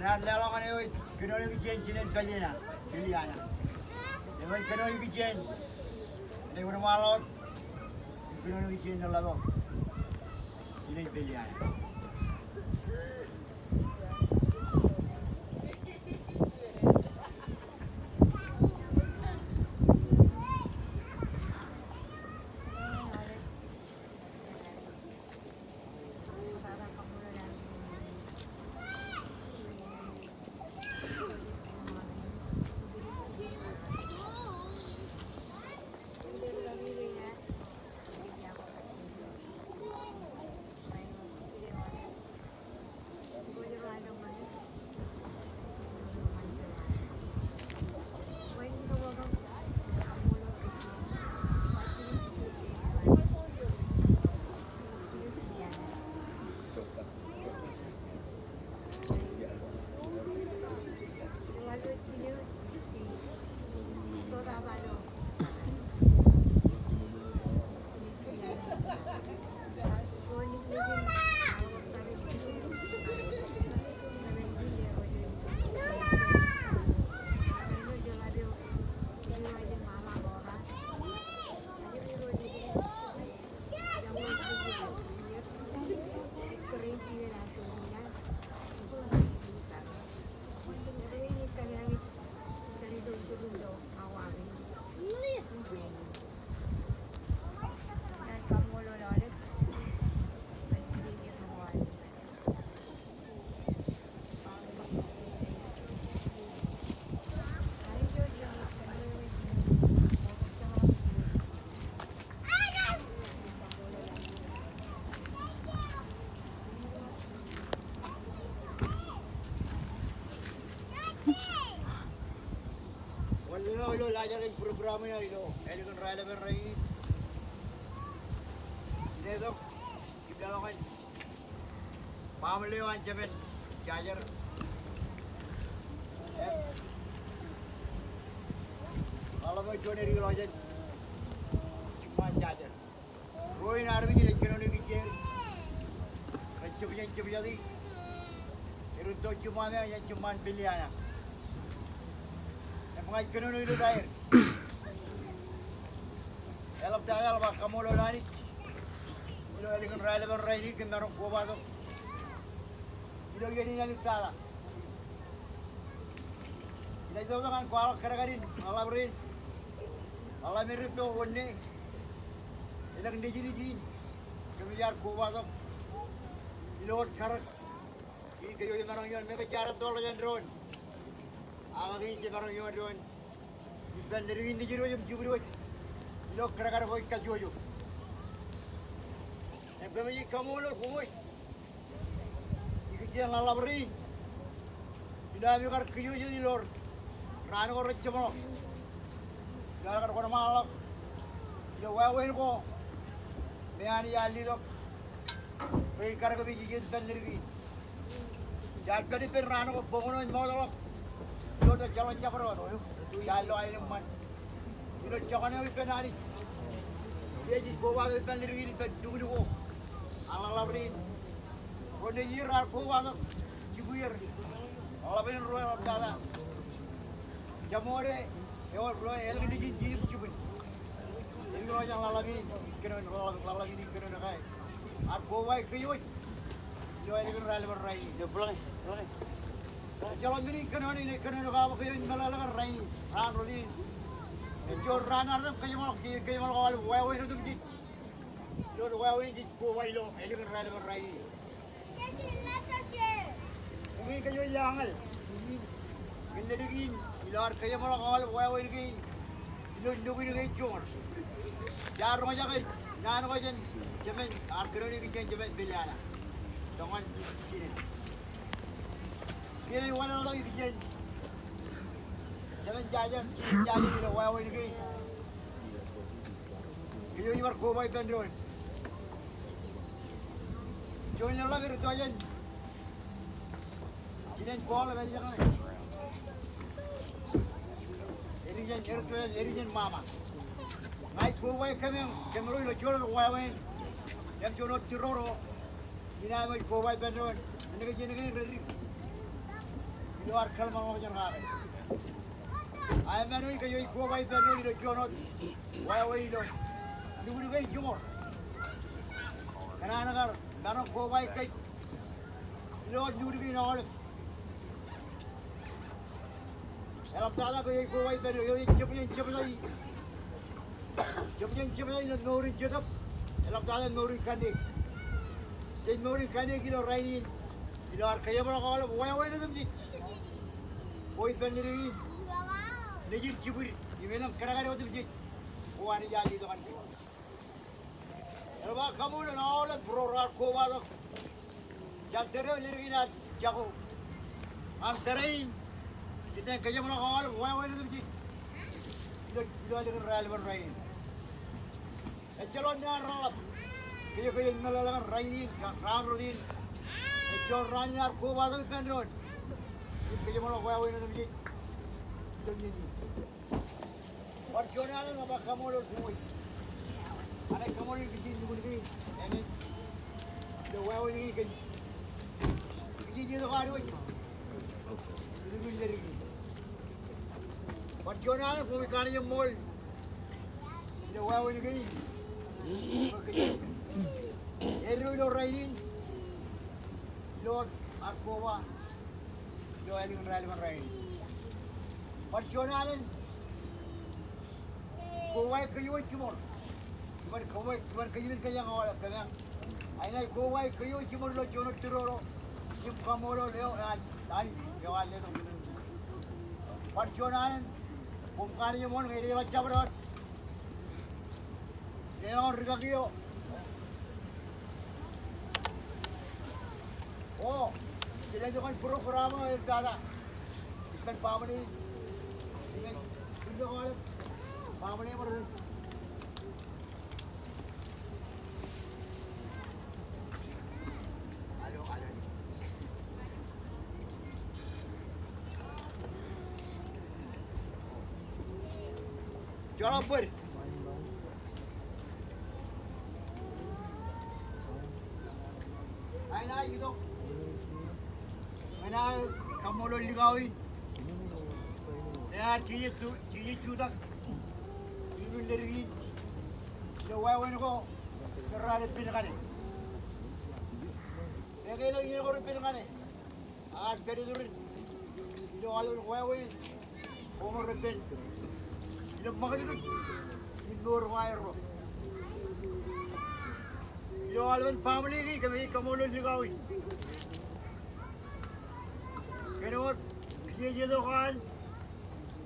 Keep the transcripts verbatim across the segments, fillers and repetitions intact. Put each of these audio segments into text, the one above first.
Ñan ad leḷọk ñan eo ej kōnono ikijjien jinen Peliana. Peliana. Eo ej kōnono ikijjien. Ej wōnṃaanḷọk. Kōnono ikijjien ḷapḷọk. Jinen Peliana. Wōn ilo, ilo laajrak in program eo ilo ālikin raelepen rainin. Letok im leḷọk ñan baaṃle eo an Jemān Jajer. Ḷōḷḷap eo juon edik ḷọk jān Jemān Jajer. Ro in armej in ej kōnono ikijjien, rej jebjejaki, rej to jiṃṃa me ñan jiṃṃaan Peliana. Im ña ij kōnono ilo ta er. Eḷap tata, eḷap aō kaṃṃoolol Anij ilo ālikin raelepen rainin kōm maroñ kobatok ilo iien in ālik tata. Inaaj tok ñan kwaḷọk kadkadin ḷōḷḷap rein. Ḷōḷḷap rein rej to wōnne. Elōñ nejin in, kōmij ar kobatok ilo wōt karōk in kōjwōj maroñ ioon, meñe jaar etto ḷọk jān doon. Ak kein jemaroñ ioon doon. Ippān ledik in nejid wōj im jibwid wōj ilo kadkad ko ej kajjojo. Im kōmij kaṃṃoolol koṃ wōj ikijjien ḷōḷḷap rein ilo ami kar kijojo ilo raan ko rej jeṃḷọk. Ilo aō kar wōnṃaanḷọk ilo wāween ko me Anij ear letok bwe in kar kōmij iien ippān ledik in. Jaar pād ippān raan ko, boñōn eo ej ṃootḷọk ilo ejjeḷọk jabdewōt. Jaar lo aenōṃṃan ilo jokane eo ippān Anij. Ij kobatok ippān ledik in ippān tukun ko an ḷōḷḷap rein. Ro nejid raar kobatok jibwier. Ḷaḷḷap in ruo eḷaptata. Jeṃṃool eo ruo ālikin nejin jibwin. Edik ro jān ḷaḷḷap in, kōnono ḷaḷḷap, ḷaḷḷap in kōnono ke ear koba kōj wōj ilo ālikin raelep in rainin. Ejjeḷọk men in kōnono, ij kōnono kake bwe kōj meḷeḷe kōn rainin, raan rot in. Ej juon raan ear itok kōjeṃḷọk, kōjeṃḷọk aolep wāween otemjej. Ilo wāween jej koba ilo ālikin raelep in rainin. Eñin kōj eo ij añal, eñin kōn ledik in ilo ad kōjeṃḷọk aolep wāween kein ilo nukun kein joñoul. Jaar roñjake naan ko jān jemān ear kōnono ikijjien jemān Peliana. Tōñan jinen. Kiiō ej wanlaḷḷọk ikijjien jemān Jajan, jinen Jajan ilo wāween kein. Kōj eo ij bar koba ippān doon. Juon laḷḷap erūtto jān jinen Paul eo ej ḷōmṇak. Edik jān, erūtto jān, edik jān Mama. Ña ij koba kōm, kōm ro ilo juon wāween im juon wōt tūroro. Inaaj ṃōj koba ippān doon, men kein, men kein reddik ilo ad kōḷmānḷọkjeṇ kake. Ak emān wōt kōj eo ij koba ippān doon ilo juon wōt wāween ilo nukun kein joñoul. Kōn an kar maroñ koba kōj ilo wōt nukun kein aolep. Eḷaptata kōj eo ij koba ippān doon, eo ej jab jān jab jān, jab jān jab jān ilo mour in jetōb. Eḷaptata mour in kanniōk. Ej mour in kanniōk ilo rainin. Ilo ad kōjeṃḷọk aolep wāween otemjej. Koba ippān ledik in nejid jibwid im elōñ kōdkad otemjej. Ko Anij ear letok ñan kōj. Eḷap aō kaṃṃoolol aolep ro raar kobatok jān tōre eo ledik in ear jako. Ñan tōre in, ij iten kōjeṃḷọk aolep wāween otemjej ilo, ilo ālikin raelep in rainin. Ejjeḷọk naan reḷap kōj eo kōj meḷeḷe kōn rainin, kōn raan rot in. Ej juon raan in ear kobatok ippān doon im kōjeṃḷọk wāween otemjej ilo iien in. Bar juon alen ij ba kaṃṃoolol kōj. Ak ij kaṃṃoolol kōj ilo nukun kein. Amen. Ilo wāween kein kōj. Kōj ej itok ad wōj. Ilo nukun ledik in. Bar juon alen koṃij kanooj eṃṃool ilo wāween kein. Eddo ilo rainin. Ilo ad koba ilo ālikin raelep in rainin. Bar juon alen koba kōj wōj jiṃor. Iban koba, iban kōj men kōjeañ aolep kōjeañ. Ak inaaj koba kōj wōj jiṃor ilo juon wōt tūroro im kaṃṃoolol eo ear, Anij eo ear letok. Bar juon alen koṃ kanooj eṃṃool ñe edeḷọk jabdewōt. Eḷap rikaki eo. O, ij letok ñan program eo eḷaptata ippān baaṃle in. Ippān, ippān aolep baaṃle eo. Joḷọk bōd. Ak inaaj itok ñan aō kaṃṃoolol likao in. Ear jeje tu-, jeje jutak ilo nukun ledik in. Ilo wāween ko, kōn raar ippān kaṇe. Ekwe, elōñ iien ko repen kaṇe. Ak pād iturin ilo aolepen wāween. Koṃ repen ilo ṃakūtkūt in mour ko aerro. Ilo aolepen baaṃle kein, kōmij kaṃṃoolol likao in kōn wōt kijeje ko an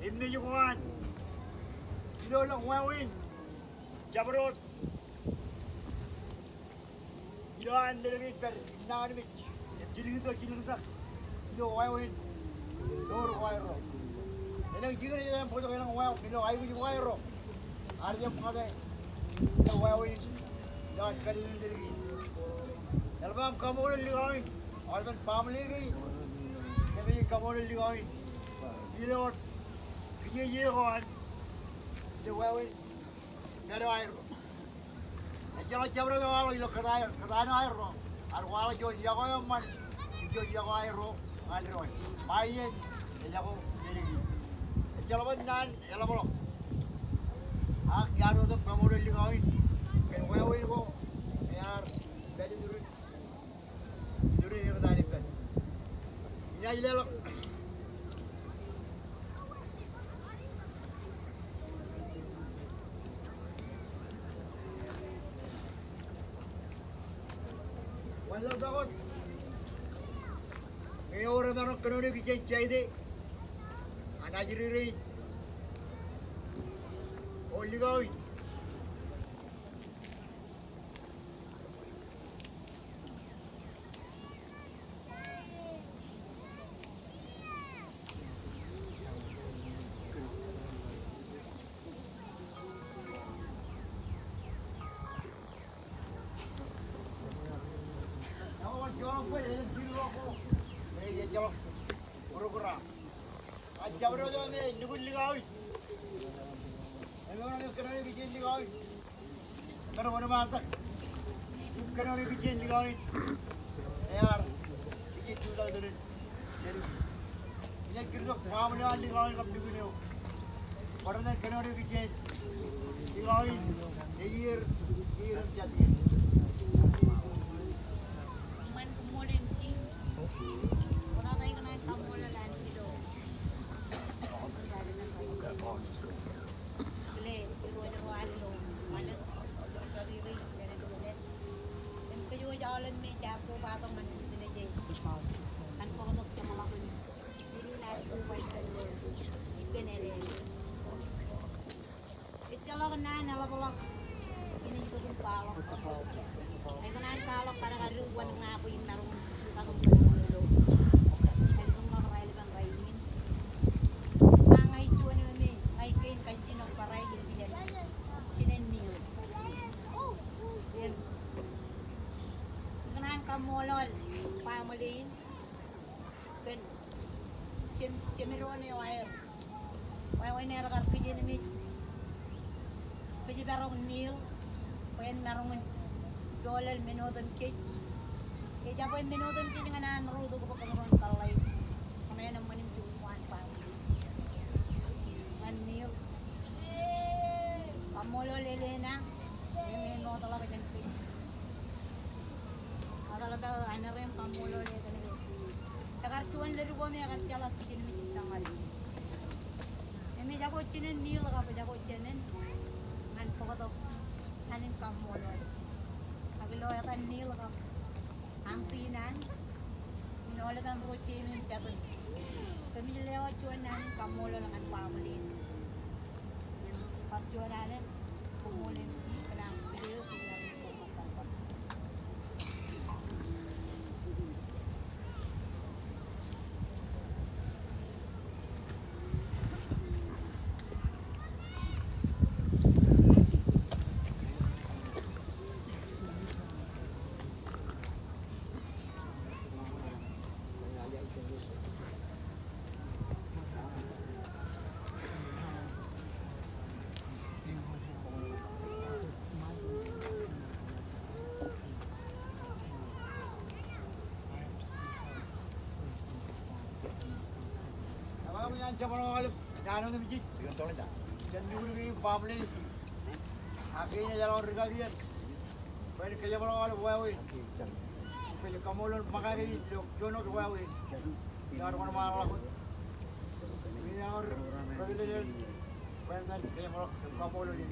im mej ko an ilo lōñ wāween. Jabdewōt ilo an ledik in pād im nañinmej im jilkintok jilkintak ilo wāween mour ko aerro. Elōñ jikin ej jab bōktok elōñ wāween ilo aikuj ko aerro. Ad jab ṃōkaj ilo wāween ilo an kalōk in ledik in. Eḷap aṃ kaṃṃoolol likao in, aolepen baaṃle kein. Kōmij kaṃṃoolol likao in ilo wōt kijeje ko an ilo wāween. Kōn aerro. Ejjeḷọk jabdewōt eo waḷọk ilo kōtaan, kōtaan eo aerro. Ear waḷọk juon yokwe eo eṃṃan im juon yokwe eo aerro. Ṃae iien, ejako, ejjeḷọk naan eḷapḷọk. Ak iar wōt kaṃṃoolol likao in kōn wāween ko ear pād iturin, iturin eō taan ippān. Inaaj leḷọk. Wanlaḷtak wōt. Ñe ewōr emaroñ kōnono kijjien Jaide an ajri rein eo likao in. Ej jabdewōt eo me lukkuun likao in. Emaroñ kōnono kijjien likao in. Kōn wōnṃaantak. Kōnono kijjien likao in. Ear kijjien two thousand. Inaaj kūrtok baaṃle eo an likao in kab lukkuun eo. Bōran kōnono kijjien likao in. Ej ier, ier im jabdewōt. Ejjeḷọk naan eḷapḷọk. Inaaj bōk im kwaḷọk. Ekōṇaan kwaḷọk kar kar dik wōn ña bwe in maroñ in kaṃṃoolol. Ālikin ḷọk raelepen rainin. Ña, ña ij juon eo me ña ij kein kajjitōk barāinwōt jinen Nil. Im ikōṇaan kaṃṃoolol baaṃle in kōn Jen, jemedwōn eo aer. Wāween aer kar kijenmej kōjparok Nil bwe en maroñ in doḷọk men otemjej. Ejabwe men otemjej ñan an ro itok bwe kōn ro in kōḷḷāik. Kōn en eṃṃan im juon eo an baaṃle ñan Nil. Kaṃṃoolol Elena, eñin eo ej ḷap jān kōj. Ak eḷap aō āinwōt im kaṃṃoolol e kōn ke ekar juon leddik eo me ekar jeḷā kijenmej ijin ñan e. Im ejako jinen Nil kab ejako jinen ñan bōktok naan in kaṃṃoolol. Ak ilo etan Nil kab auntie in an, im aolepen ro jein im jatū. Kōmij lewōj juon naan in kaṃṃoolol ñan baaṃle in. Bwe en kōjepḷọk aolep wāween. Kōj kaṃṃoolol ṃōkaj in ilo juon wōt wāween. Iar wōnṃaanḷọk wōt. Iar wōnṃaanḷọk wōt. Bwe en kōjepḷọk im kaṃṃoolol in.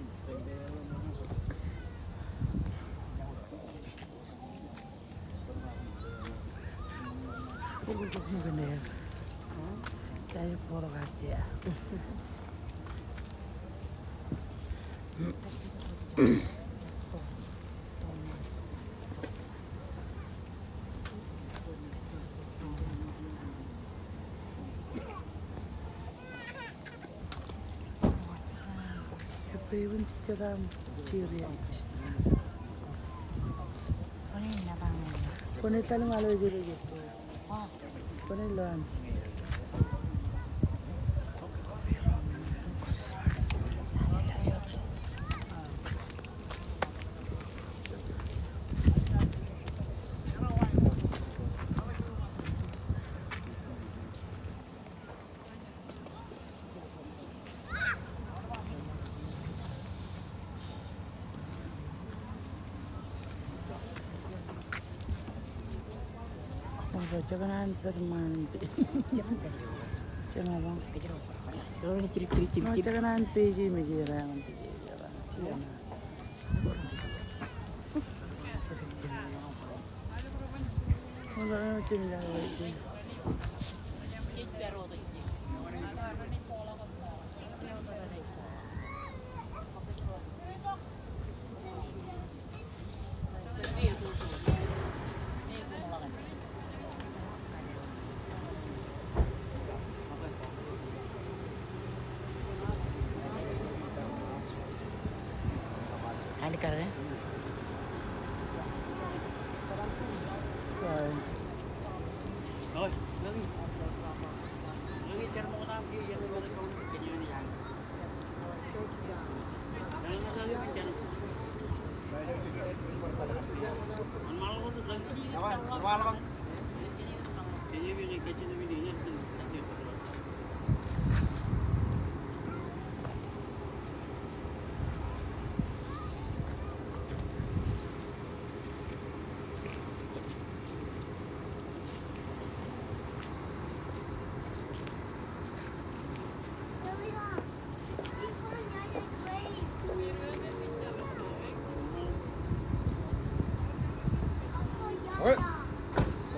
Jekōṇaan pād ṃaan. Jekōṇaan pād. Jekōṇaan pād. Jekōṇaan pād.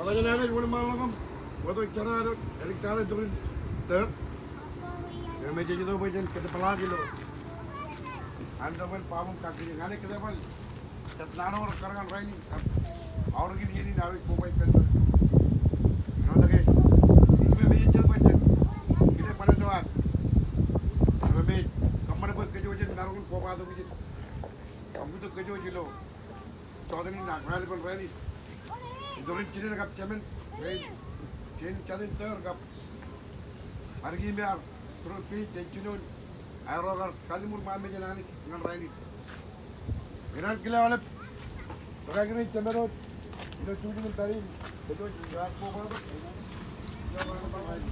Ṃokta jān Anij wōnṃaanḷọk im wōt eo jar ad, edik tata iturin tōr. Im ej itok bwe jen kōtpōḷaak ilo an itok bwe baaṃ im kakkije ñan kōtpāl jet naan eo rekar ñan rainin, kab aorōkin iien in aō ej koba ippān bwe ro tōre. Ij ba mejejjet bwe jen kile bōlen eo ad. Im ej kōṃṃan bwe kōjwōj en maroñ in kobatok ijin. Kab itok kōjwōj ilo jota in ak raelepen rainin. Iturin jinen kab jemān rein, jen jatin tōr kab bar kōm im bar trophy jān jinoin aerro kar kalliṃur ṃaan mejān Anij ñan rainin. Ikōṇaan kile aolep ri-kaki rein, jemān ro ilo jujen im pād in. Kōjwōj in kobatok. Wānō, wānō, wānō, wānō.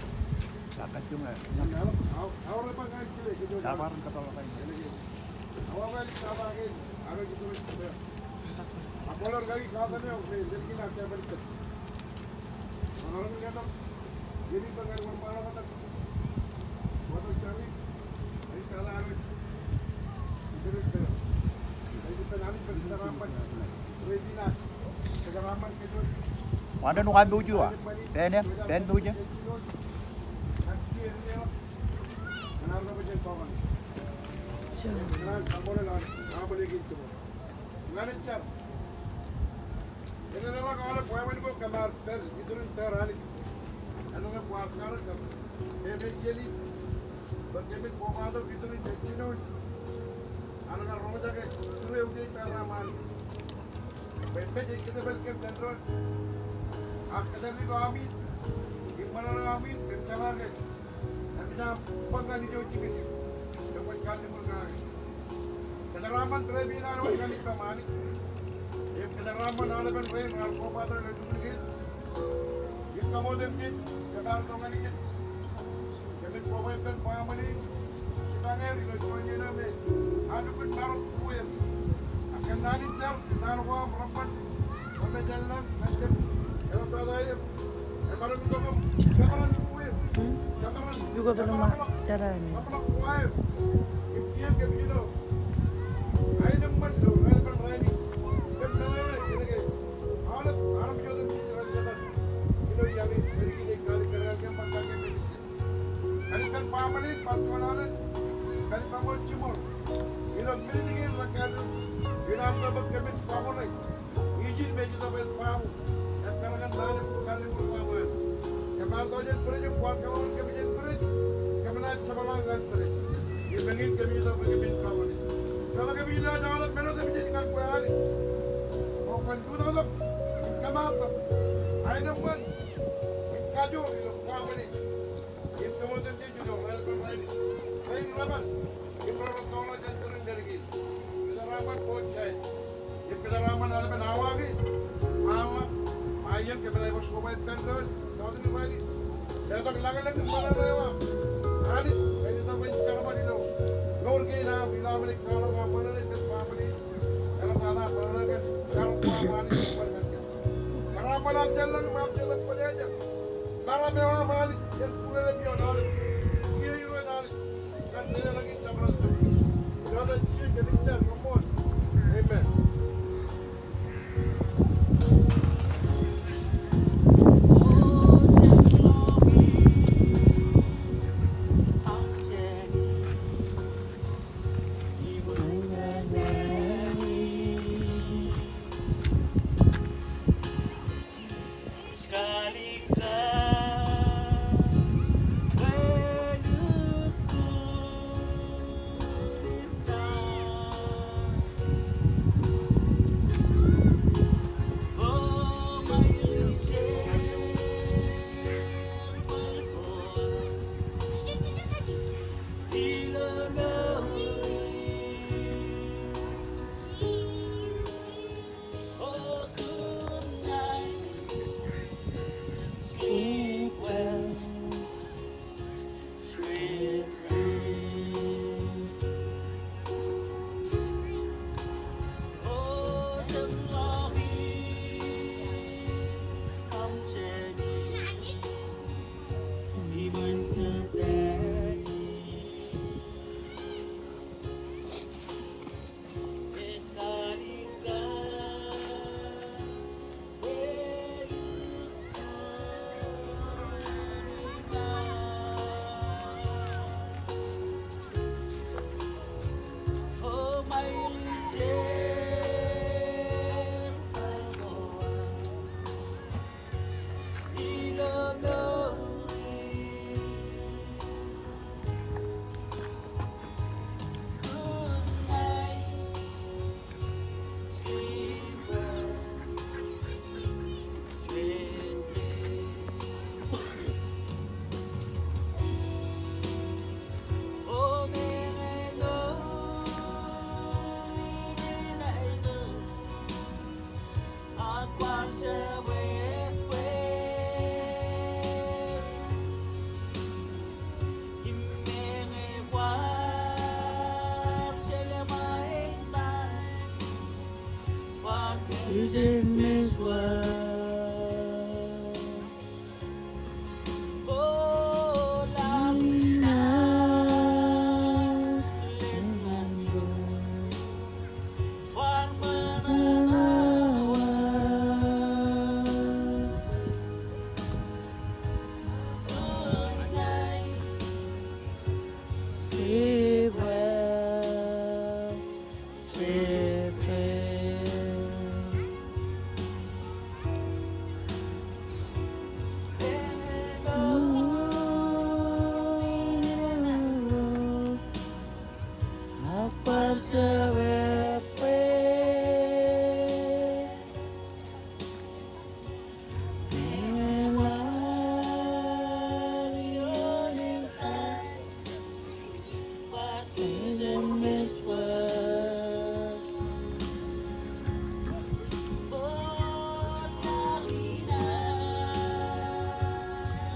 Ñan jar. Enaaj ḷọk aolep wāween ko kōm ar pād iturin tōr Anij. Āinwōt kwaar kar kōm, kōm ej iien in bwe kōmin kobatok iturin jān jinoin an kar roñjake tūreew ej tata ṃaan. Bwe mej ej kōtpāl kōm jān doon. Ak kōttar eo aṃ in im ṃōṇōṇō eo aṃ in kōm jemaroñ ke Āinwōt aṃ bōk ñan ijo jibwid, eṃōj kalliṃur kake. Kōjeraaṃṃan trophy in an wōt ñan ippaṃ Anij. Im kōjeraaṃṃan aolepen rein raar kobatok ilo jibwid kein. Im kaṃṃoolol kōm jej kōmar tok ñan ijin. Kōmin koba ippān baaṃle in. Jipañ er ilo juon iien eo me ear lukkuun maroñ uweer. Ak kōn naan in jar, naan ko aṃ reṃṃan. Ṃōk jān lañ, ñan kōm, eḷaptata er. Kōn ippān baaṃle in bar juon alen, kōn ippān ṃōk jiṃor. Ilo minit kein rekkāāl, ilo aṃ bōk kōmin kọọrḷọk ijin me ej itok bwe en baaṃle, ekkar ñan naan in kalliṃur baaṃle. Kōm ar tọujin bwidej im kwaar kōṃṃan kōm ijin bwidej, kōm naaj jepḷaak ñan bwidej. Im eñin kōm ej itok bwe kōmin kọọrḷọk. Kōm kōm ij naaj aolep men otemjej ñan kwe Anij. O kwōn lutoktok im kōmar tok. Aenōṃṃan im kajoor ilo baaṃle. Im kōṃṃan otemjej ilo raelep rainin. Rainin rej bar im ro rej tọọrḷọk jān tūrin ledik in. Kōjeraaṃṃan both side. Im kōjeraaṃṃan aolepen awa kein. Awa, awa, iien kōm naaj bar koba ippān doon, jota in rainin. Letok lañlōñ im ṃōṇōṇō eo aṃ Anij, kōn itok bwe en jerbal ilo mour kein aṃ, ilo aṃ naaj kwaḷọk aṃ ṃōṇōṇō ippān baaṃle in. Eḷaptata ṃōṇōṇō kōn jar ko aṃ Anij, ṃōṇōṇō kōn jar Maroñ bar ejjeḷọk im ejjeḷọk bōd eo aer. Maroñ eo aṃ Anij, en būrelep ioon Anij. Kiiō Irooj Anij ñan dedeḷọkin jabdewōt. Ioon Jisōs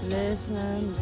Kraist, amen.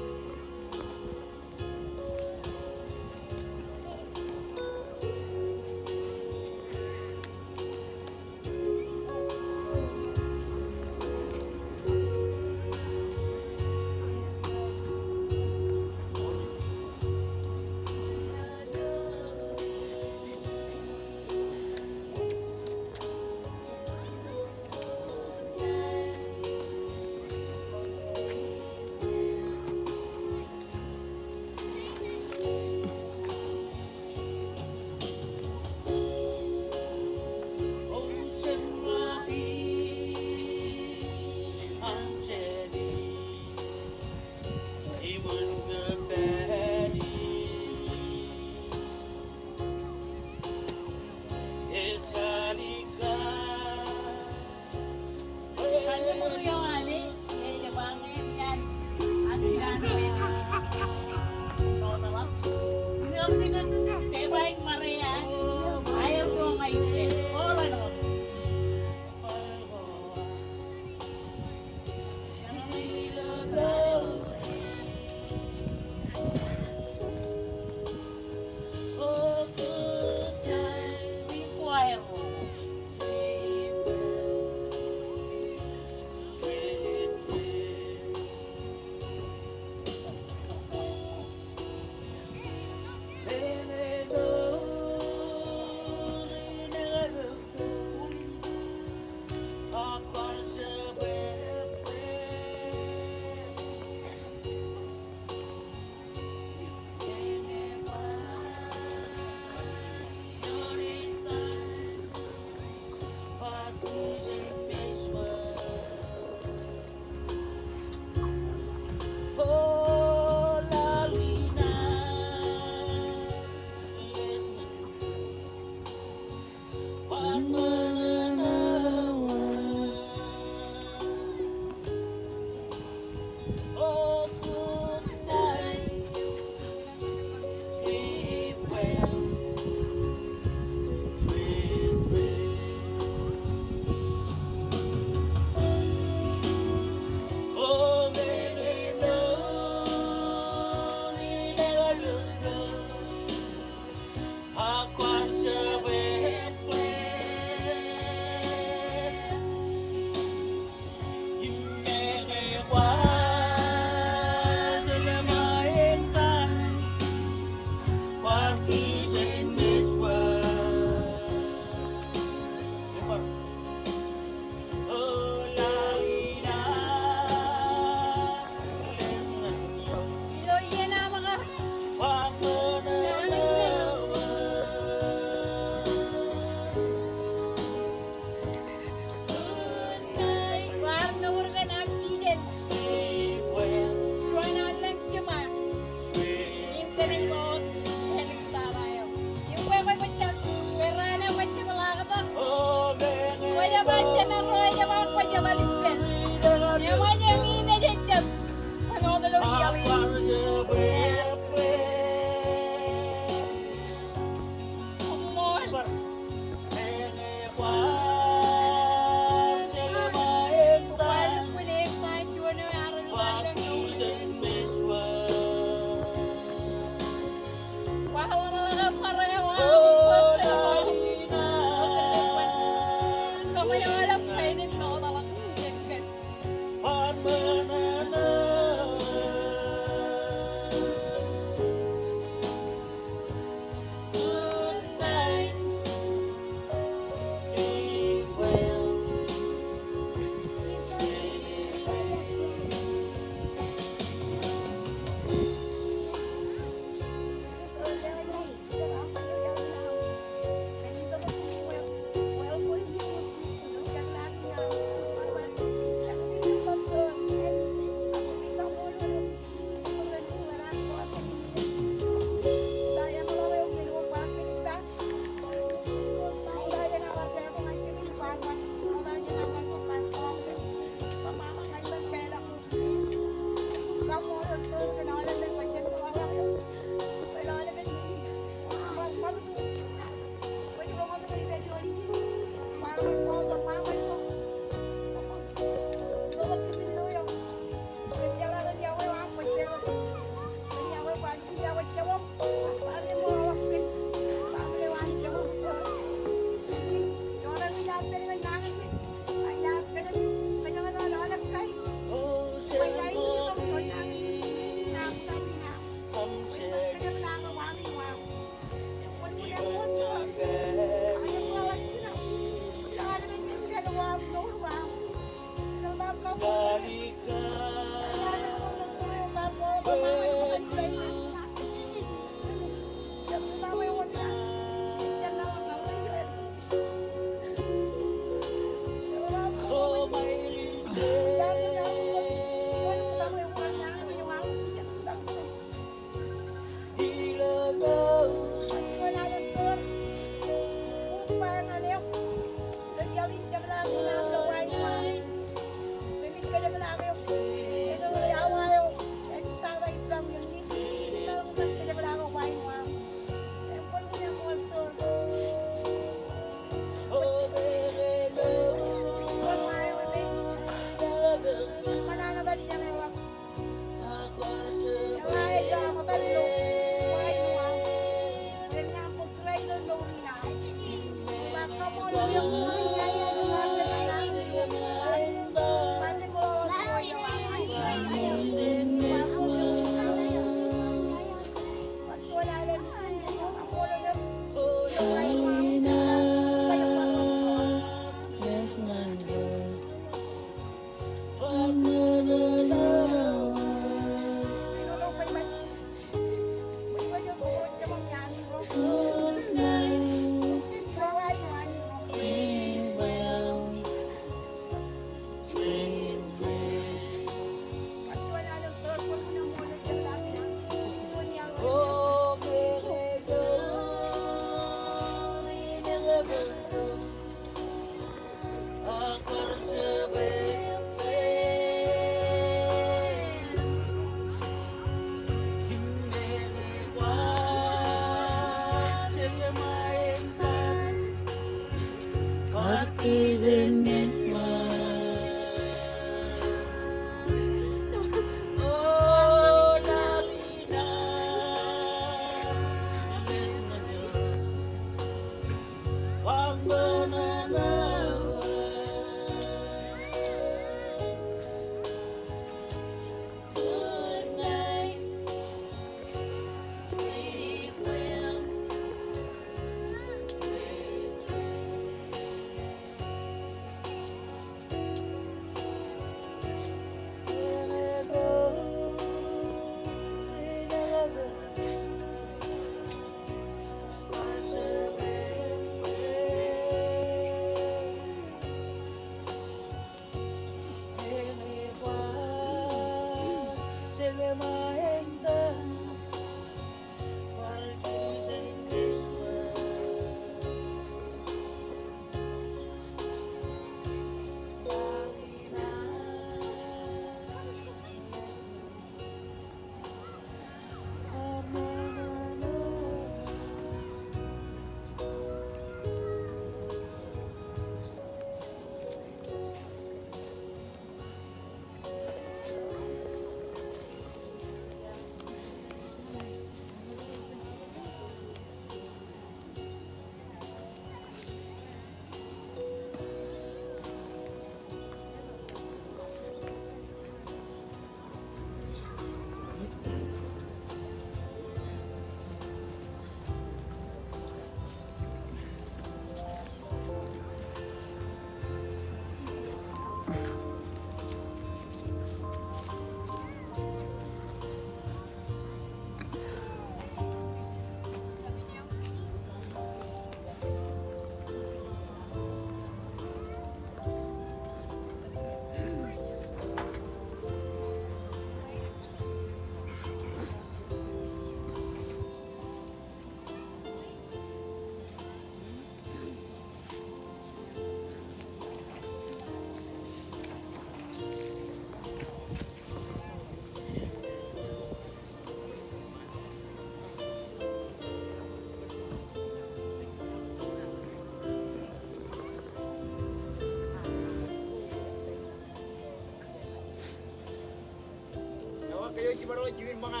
Ke eo jiṃor eo jikin ṃōñā.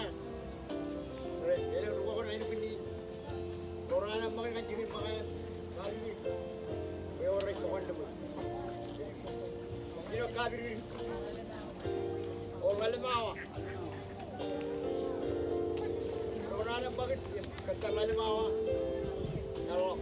Ej, elōñ rūkaki eo āinwōt in. Ro ro an ṃōñā ñan jikin ṃōñā. Kaapipidik. Eo rej tokān ḷōmṇak. Ilo kaapipidik. O ḷalem awa. Ro ro an ṃōñā. Kōttar ḷalem awa. Ḷọk.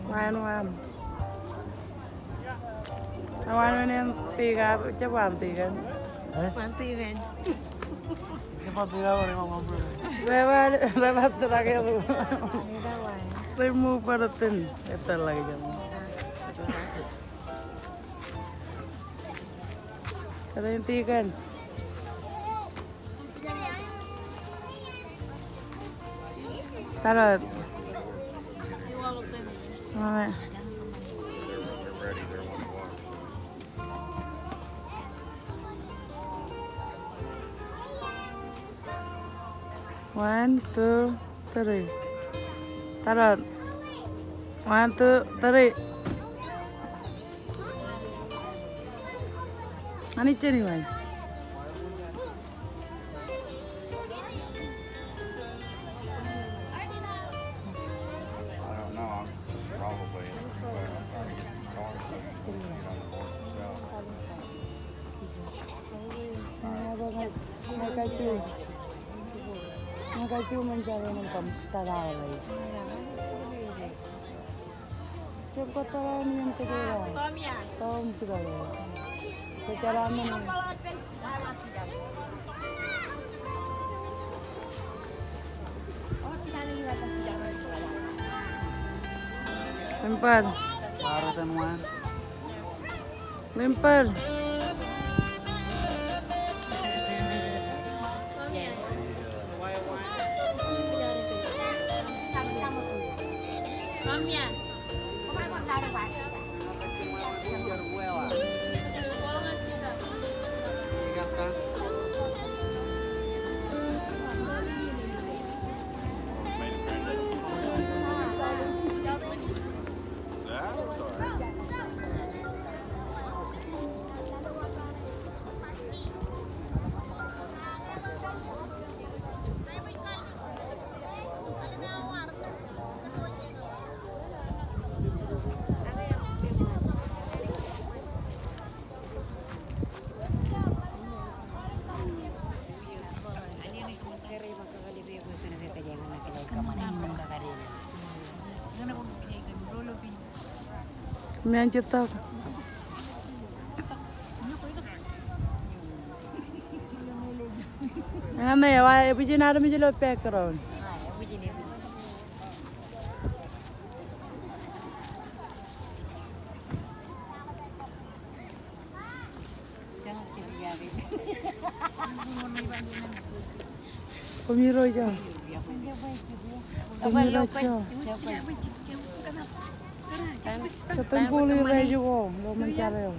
Wāween, wāween. Wāween, wāween, en tikōn, jab wāween tikōn. Eh? Wāween tikōn. Jab wāween tikōn, wāween, wāween. Rej ba, rej ba tōl ḷọk eḷap. Rej move bar itōn, etal ḷọk ijin. Rej tikōn. Tarot. All right. One, two, three. Tarot. One, two, three. Anij jān iwōj. I don't know. I'm probably. Limper. Limper. Mean jet tak. Eñin eo, ebwijin armej ilo background. Koṃiro ijo. Koṃiro ijo. Kōttan bōl eo rej ko ilo ṃōn jar eo.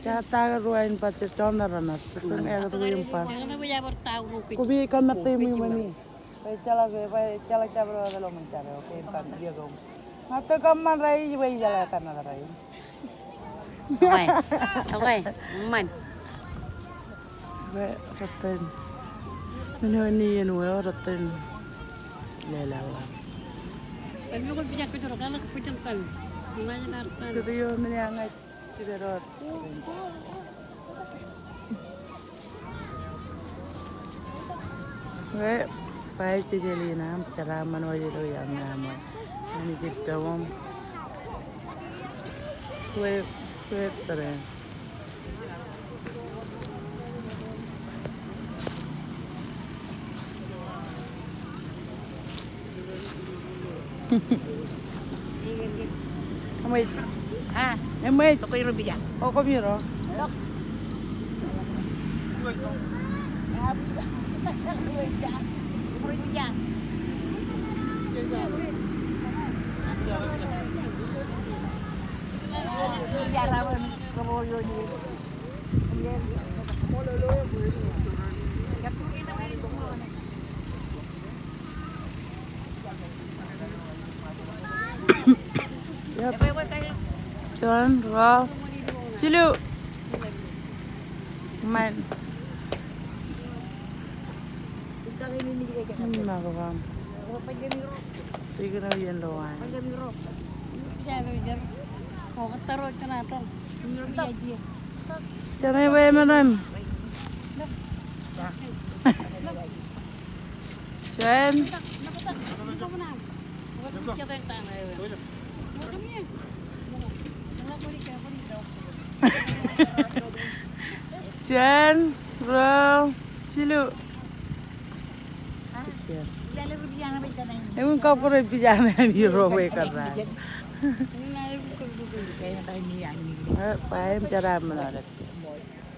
Jata ke ruwain baj jet jọmdọọr ṇe. Kōttan ekōt ko im baj. Koṃi kōṃṃan tō im ṃōmi. Bwe jeḷā ke, bwe jeḷā jabdewōt ilo ṃōn jar eo, ke im ban iiō ko. Ṃōttan kōṃṃan raij, bwe jeḷā kōnnaan raij. Okay. Okay. Ṃan. Bwe rōttan. Men eo āinwōt eo rōttan. Lelawar. Kōttan. Kōttan eo men eo ña Wōt, bwe ejjeḷọk in aṃ, jeraaṃṃan wōj ilo iaam ñan ṃōj. Anij ej tōm. Wōt, wōt, tōre. Eṃōj. Ha? Eṃōj. Tokwe ro bija. O, koṃiro. Yep. Juon, ruo, jilu. Ṃan. Ṃan, ṃakūtḷọk aṃ. Ikōṇaan iien ḷọk an. Jān eo bwe eṃṃan. Juon. Juon, ruo, jilu. Eñin kab kōrā ej pija ṇe ami ro bwe kōrā. Bwe im jeraaṃṃan wōt.